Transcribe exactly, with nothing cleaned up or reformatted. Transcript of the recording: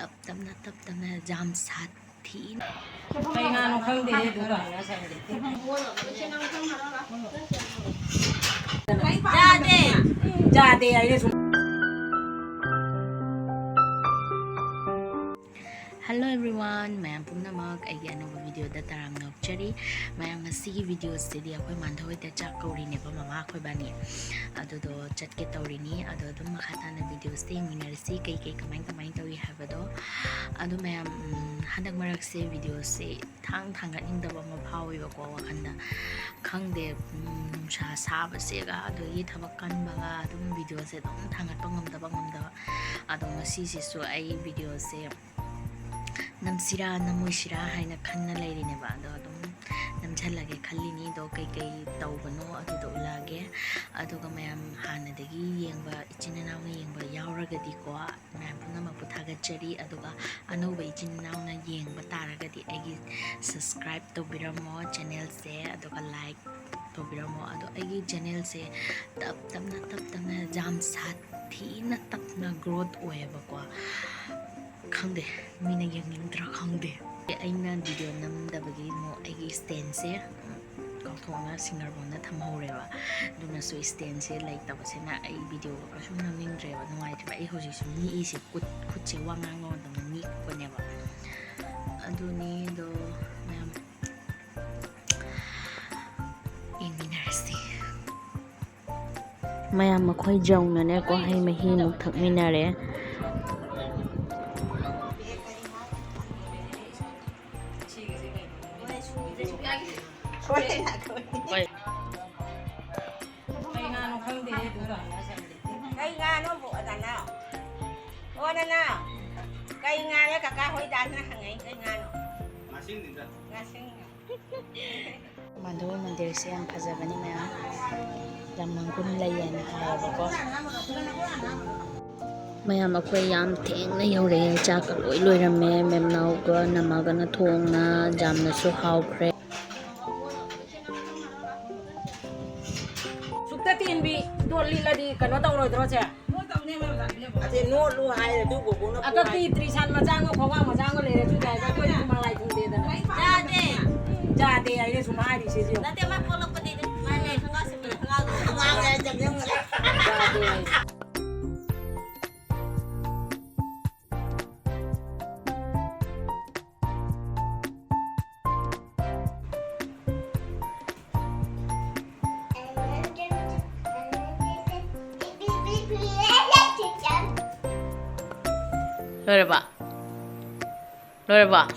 ꯇꯞ ꯇꯞꯅ, ꯇꯞ ꯇꯞꯅ, ꯌꯥꯝ ꯁꯥꯊꯤꯅ꯫ ꯀꯩ ꯉꯥꯅꯣ ꯈꯪꯗꯦ ꯑꯗꯨꯒ꯫ ꯌꯥꯗꯦ꯫ ꯌꯥꯗꯦ ꯍꯥꯏꯔꯁꯨ꯫ Hello everyone, ꯃꯌꯥꯝ ꯄꯨꯝꯅꯃꯛ ꯑꯩꯒꯤ ꯑꯅꯧꯕ videoꯗ ꯇꯔꯥꯝꯅ ꯑꯣꯛꯆꯔꯤ꯫ ꯃꯌꯥꯝ, ꯉꯁꯤꯒꯤ videoꯁꯤꯗꯤ ꯑꯩꯈꯣꯏ ꯃꯥꯟꯙꯧ ꯍꯣꯏꯗ ꯆꯥꯛ ꯀꯧꯔꯤꯅꯦꯕ, ꯃꯃꯥ ꯑꯩꯈꯣꯏꯕꯥꯅꯤ꯫ ꯑꯗꯨꯗꯣ ꯆꯠꯀꯦ ꯇꯧꯔꯤꯅꯤ꯫ ꯑꯗꯣ ꯑꯗꯨꯝ ꯃꯈꯥ ꯇꯥꯅ videoꯁꯦ ꯌꯦꯡꯃꯤꯟꯅꯔꯁꯤ, ꯀꯩ ꯀꯩ ꯀꯃꯥꯏ ꯀꯃꯥꯏ ꯇꯧꯏ ꯍꯥꯏꯕꯗꯣ꯫ ꯑꯗꯣ ꯃꯌꯥꯝ, ꯎꯝ, ꯍꯟꯗꯛ ꯃꯔꯛꯁꯦ videoꯁꯦ ꯊꯥꯡ ꯊꯥꯡꯒꯠꯅꯤꯡꯗꯕ ꯑꯃ ꯐꯥꯎꯋꯦꯕꯀꯣ ꯋꯥꯈꯜꯗ꯫ ꯈꯪꯗꯦ, ꯎꯝ, ꯅꯨꯡꯁꯥ ꯁꯥꯕꯁꯦꯒ ꯑꯗꯒꯤ ꯊꯕꯛ ꯀꯟꯕꯒ ꯑꯗꯨꯝ videoꯁꯦ ꯑꯗꯨꯝ ꯊꯥꯡꯒꯠꯄ ꯉꯝꯗꯕ ꯉꯝꯗꯕ꯫ ꯑꯗꯣ ꯉꯁꯤꯁꯤꯁꯨ ꯑꯩ videoꯁꯦ ꯅꯝꯁꯤꯔꯥ ꯅꯝꯃꯣꯏꯁꯤꯔꯥ ꯍꯥꯏꯅ ꯈꯟꯅ ꯂꯩꯔꯤꯅꯦꯕ꯫ ꯑꯗꯣ ꯑꯗꯨꯝ ꯅꯝꯁꯤꯜꯂꯒꯦ ꯈꯜꯂꯤꯅꯤ꯫ ꯑꯗꯣ ꯀꯩꯀꯩ ꯇꯧꯕꯅꯣ ꯑꯗꯨꯗꯣ ꯎꯠꯂꯛꯑꯒꯦ꯫ ꯑꯗꯨꯒ ꯃꯌꯥꯝ ꯍꯥꯟꯅꯗꯒꯤ ꯌꯦꯡꯕ, ꯏꯆꯤꯟ ꯏꯅꯥꯎꯅ ꯌꯦꯡꯕ ꯌꯥꯎꯔꯒꯗꯤꯀꯣ, ꯃꯌꯥꯝ ꯄꯨꯝꯅꯃꯛꯄꯨ ꯊꯥꯒꯠꯆꯔꯤ꯫ ꯑꯗꯨꯒ ꯑꯅꯧꯕ ꯏꯆꯤꯟ ꯏꯅꯥꯎꯅ ꯌꯦꯡꯕ ꯇꯥꯔꯒꯗꯤ ꯑꯩꯒꯤ subscribe ꯇꯧꯕꯤꯔꯝꯃꯣ channelꯁꯦ, ꯑꯗꯨꯒ like ꯇꯧꯕꯤꯔꯝꯃꯣ꯫ ꯑꯗꯣ ꯑꯩꯒꯤ channelꯁꯦ ꯇꯞ ꯇꯞꯅ, ꯇꯞ ꯇꯞꯅ, ꯌꯥꯝ ꯁꯥꯊꯤꯅ ꯇꯞꯅ growth ꯑꯣꯏꯌꯦꯕꯀꯣ꯫ ꯈꯪꯗꯦ, ꯃꯤꯅ ꯌꯦꯡꯅꯤꯡꯗ꯭ꯔꯥ ꯈꯪꯗꯦ꯫ ꯑꯩꯅ video ꯅꯝꯗꯕꯒꯤ ꯑꯃꯨꯛ ꯑꯩꯒꯤ standꯁꯦ ꯀꯥꯎꯊꯣꯛꯑꯒ singerboardꯅ ꯊꯝꯍꯧꯔꯦꯕ꯫ ꯑꯗꯨꯅꯁꯨ standꯁꯦ ꯂꯩꯇꯕꯁꯤꯅ ꯑꯩ videoꯒ ꯀꯩꯁꯨꯝ ꯅꯝꯅꯤꯡꯗ꯭ꯔꯦꯕ, ꯅꯨꯡꯉꯥꯏꯇ꯭ꯔꯦꯕ꯫ ꯑꯩ ꯍꯧꯖꯤꯛꯁꯨ ꯅꯤꯛꯏꯁꯦ, ꯈꯨꯠ, ꯈꯨꯠꯁꯦ ꯋꯥ ꯉꯥꯡꯕ ꯃꯇꯝꯗ ꯅꯤꯛꯄꯅꯦꯕ꯫ ꯑꯗꯨꯅꯤ ꯑꯗꯣ ꯃꯌꯥꯝ ꯌꯦꯡꯃꯤꯟꯅꯔꯁꯤ꯫ ꯃꯌꯥꯝ ꯃꯈꯣꯏ ꯌꯧꯅꯅꯦꯀꯣ, ꯍꯩ ꯃꯍꯤꯃꯨꯛ ꯊꯛꯃꯤꯟꯅꯔꯦ꯫ ꯀꯩ ꯉꯥꯅꯣ ꯈꯪꯗꯦ ꯑꯗꯨꯒ꯫ ꯀꯩ ꯉꯥꯅꯣ ꯕꯣ, ꯑꯗꯥꯅ? ꯑꯣ, ꯑꯗꯥꯅ? ꯀꯩ ꯉꯥꯅꯣ ꯀꯀꯥ ꯍꯣꯏ ꯗꯥꯅ ꯍꯪꯉꯛꯏ, ꯀꯩ ꯉꯥꯅꯣ? ꯉꯥꯁꯤꯡꯅꯤꯗ꯫ ꯉꯥꯁꯤꯡ꯫ ꯃꯥꯙꯧ ꯃꯟꯗꯤꯔꯁꯦ ꯌꯥꯝ ꯐꯖꯕꯅꯤ ꯃꯌꯥꯝ꯫ ꯌꯥꯝ ꯃꯒꯨꯟ ꯂꯩꯌꯦꯅ ꯍꯥꯏꯌꯦꯕꯀꯣ꯫ ꯃꯌꯥꯝ ꯑꯩꯈꯣꯏ ꯌꯥꯝ ꯊꯦꯡꯅ ꯌꯧꯔꯛꯑꯦ꯫ ꯆꯥꯛꯀ ꯂꯣꯏ ꯂꯣꯏꯔꯝꯃꯦ꯫ ꯃꯦꯝꯅꯥꯎꯒ ꯅꯃꯥꯒꯅ ꯊꯣꯡꯅ, ꯌꯥꯝꯅꯁꯨ ꯍꯥꯎꯈ꯭ꯔꯦ꯫ ꯁꯨꯛꯇ ꯇꯦꯟꯕꯤ ꯗꯣ ꯂꯤꯠꯂꯗꯤ ꯀꯩꯅꯣ ꯇꯧꯔꯣꯏꯗ꯭ꯔꯣ ꯆꯦ? ꯑꯗꯩ ꯅꯣꯠꯂꯨ ꯍꯥꯏꯔꯦ ꯑꯗꯨ ꯕꯣꯕꯣꯅ ꯑꯗꯣ ꯄꯤ ꯇ꯭ꯔꯤꯁꯥꯟ ꯃꯆꯥꯡꯒ ꯈꯣꯡꯒ꯭ꯔꯥꯎ ꯃꯆꯥꯡꯒ ꯂꯩꯔꯁꯨ ꯌꯥꯏ, ꯑꯩꯈꯣꯏꯗꯤ ꯍꯨꯃꯥꯡ ꯂꯥꯏ ꯊꯨꯡꯗꯦꯗꯅ꯫ ꯌꯥꯗꯦ꯫ ꯌꯥꯗꯦ ꯍꯥꯏꯔꯦ ꯁꯨꯝ ꯍꯥꯏꯔꯤꯁꯦ ꯌꯦꯡꯉꯨ꯫ ꯅꯠꯇꯦ, ꯃꯥ ꯄꯣꯛꯂꯛꯄꯗꯒꯤ ꯃꯥꯅꯦ, ꯈꯣꯡꯒ꯭ꯔꯥꯎ ꯁꯦꯠꯄꯗ ꯈꯣꯡꯒ꯭ꯔꯥꯎꯗꯣ ꯌꯥꯗꯦ ꯍꯥꯏ꯫ ꯂꯣꯏꯔꯕ? ꯂꯣꯏꯔꯕ?